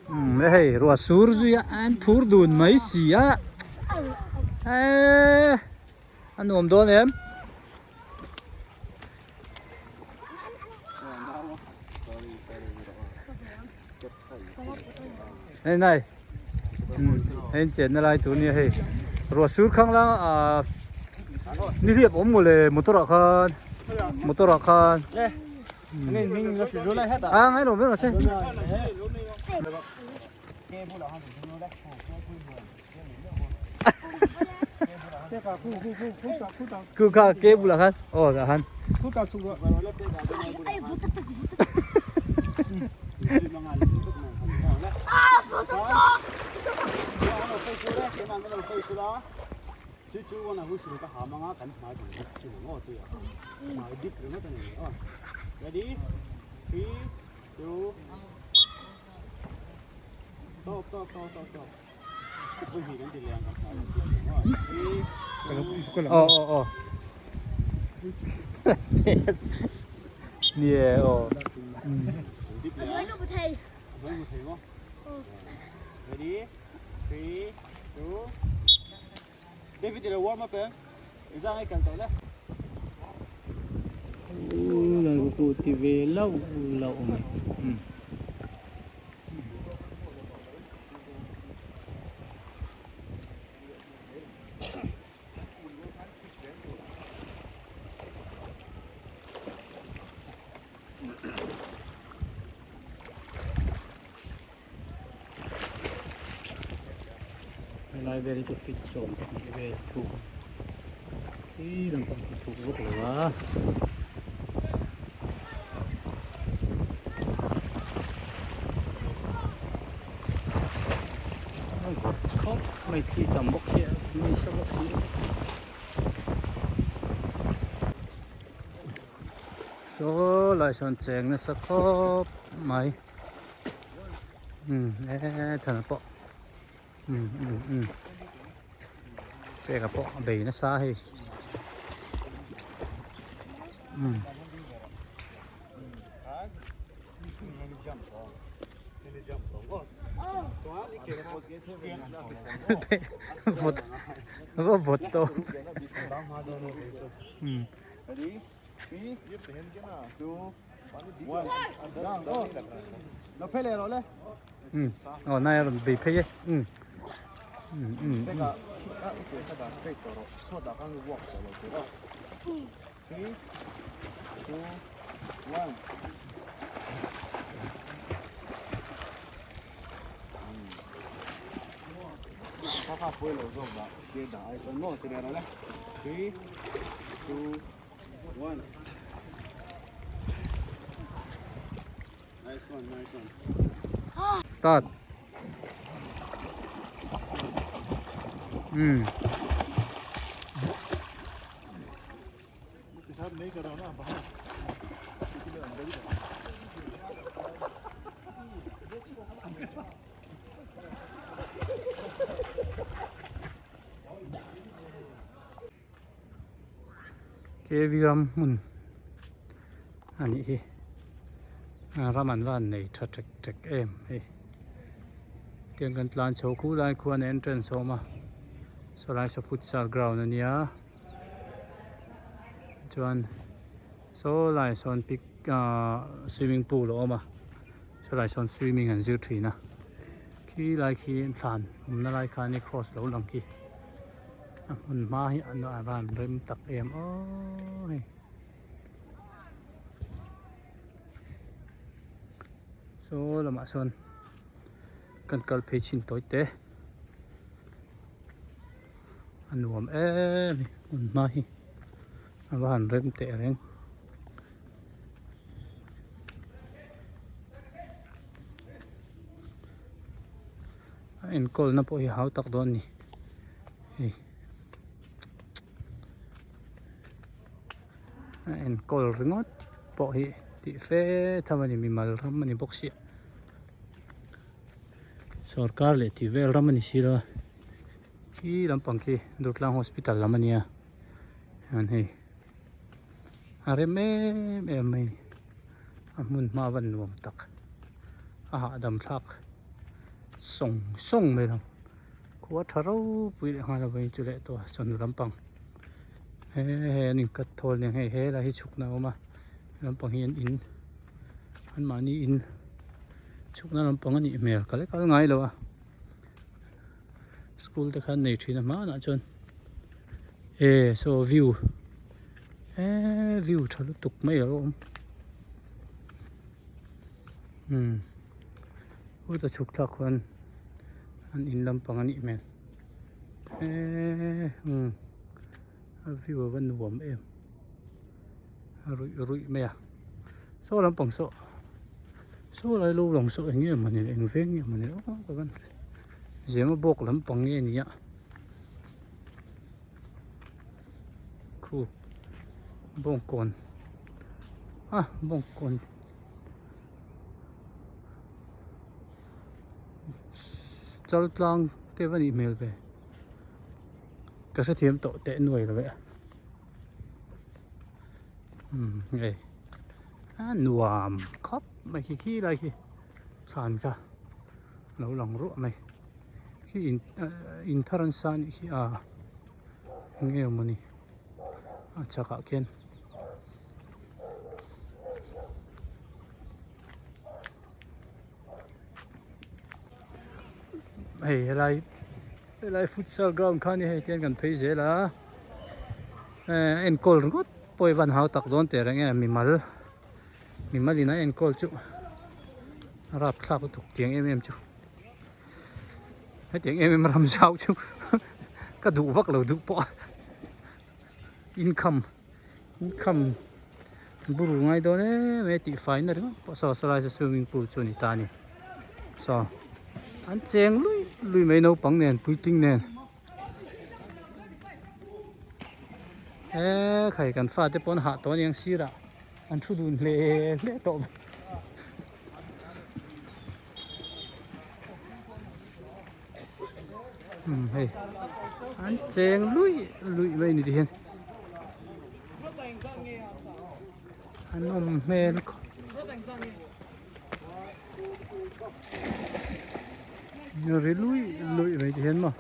Umm hei ruah sur zui a an phur dun mai si a eee a nuam dawn em. Hei nai hei in chenna lai tur nia hei ruah sur khang lang ah nihliap awm maw le motor ah khan motor ah khan a ngai lo ber mahse Ku kha ke bulah khan aw tah khan. Aw aw aw Ni e aw Ti ve lauh lauh mai. Helai vel hi chu fit 12 vel thuk khi lampang khi thuk vak lo a. A vawt khawp mai thli tam bawk si a mi sa bawk si saw lai sawn cheng nasa khawp mai umm e thana pawh umm umm umm peka pawh a bei nasa hei umm. Vawt va vawt tawp umm. Umm aw nai a rawn bei phei e umm umm umm Start. Umm. KV ram hmun a nih hi ram an va han nei tha tek tek em hei tiang kan tlan chho khu lai khuan entrance a awm a sawlai saw futsal ground a nia. Chuan saw lai sawn pic ahh swimming pool a awm a saw lai sawn swimming an zir thin a khi lai khi thlan awmna lai khan i cross lo lang khi a hmun hma hi a van rem tak em aww hei saw lamah sawn kan kal phei chhin tawi te. A nuam em hmun hma hi a va han rem teh reng. A enkawl na pawh hi hau tak dawn a ni hei. A enkawl ringawt pawh hi tih fe tham a ni mimal ram a ni bawk sia sorkar leh tih vel ram a ni si lo a khi lampang khi Durtlang hospital lam a nia chuan hei a rem em em mai a hmun hma a van nuam tak a hahdam thlak sawng sawng mai lo khua tha ropui leh nghal a vawiin chu leh tawh a chawhnu lampang. He he an inkat thawl nen hei he lai hi chhukna a awm a lampang hi an in anmahni in chhukna lampang a nih hmel ka la kal ngai lo a school te kha an nei thin a hmanah chuan e saw view eee view tha lutuk mai a lo awm umm huta chhuk thlak khuan an in lampang a nih hmel. Eee umm a view a va nuam em a ruih ruih mai a saw lampang saw saw lai lo lang saw eng nge mawni eng veng nge mawni aw ka van zema bawk lampang nge nia khu bawngkawn a bawngkawn. Chaltlang te va nih hmel ve ka hrethiam tawh teh nuai lo e umm hei a nuam khawp mai khi khi lai khi thlan kha lo lang ruah mai khi in in thar an sa anih khi a eng nge mawni a chhakah khian. Hei helai helai futsal ground kha a ni hei tihian kan phei zel a eh enkawl ringawt pawh hi van hau tak dawn teh reng em mimal mimal in a enkawl chu a rapthlak lutuk tiang em em chu hetiang em em ram zau chu ka duh vak lo duh pawh a income income buru ngai dawn em em tih fai na ringawt pawh saw saw lai saw swimming pool chu a ni ta a ni saw an cheng lui lui mai naupang nen puitling nen eee khai kan fate pawh an hah tawh aniang sirah an thu dun hle hle tawh mai. Umm hei an cheng luih luih mai ni tihian an awm hmel khawp ri luih luih mai tihian maw.